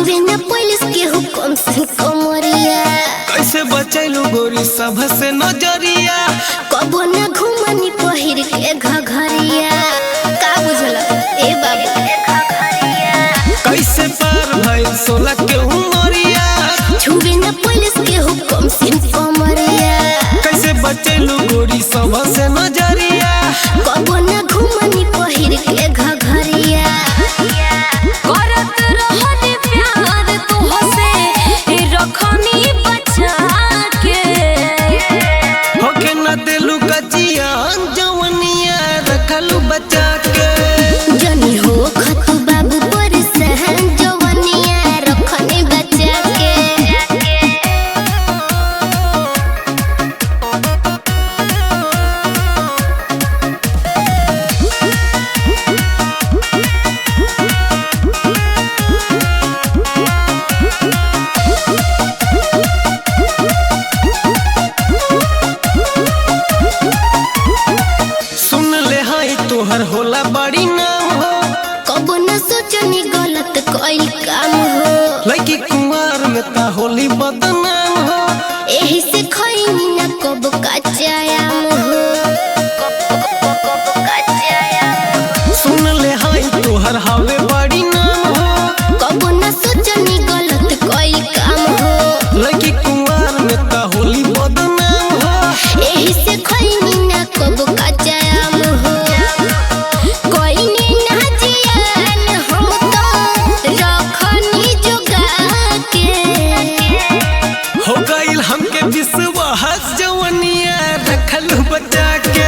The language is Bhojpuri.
छुवे न पुलिस के हुक्म से कमरिया। कैसे बचैलू गोरी सब से नजरिया। कबो न घुमनी पहिर के घघरिया। का बुझल ए बाबू? कैसे पार भइल 16 के उमरिया। छुवे न पुलिस के हुक्म से कमरिया। कैसे बचैलू गोरी सब से नजरिया। कबो न घुमनी पहिर के घघरिया। करत रहनी प्यार तोहसे रखनी बचा के। होके न देलू कचिया जवनिया रखलू बचा के। जनी हो खतु बाबू पर सहन जवनिया रखनी बचा के। सुन ले हई तोहर होला बड़ी नाम हो। कबो न सोचनी गलत कइल काम हो। लड़की कुंवार में ता होली बदनाम हो। एही से खैनी न कबो कचायाम हो। कबो कचायाम। सुन ले हई तोहर हवे बड़ी नाम हो। कबो न सोचनी गलत कइल काम हो। लड़की कुंवार में ता होली बदनाम हो। एही से खैनी न कबो कचायाम हो। कोइनी ना जियान हम तो रखनी जोगा के। हो गईल हमके विश्वास जवनिया रखलू बचा के।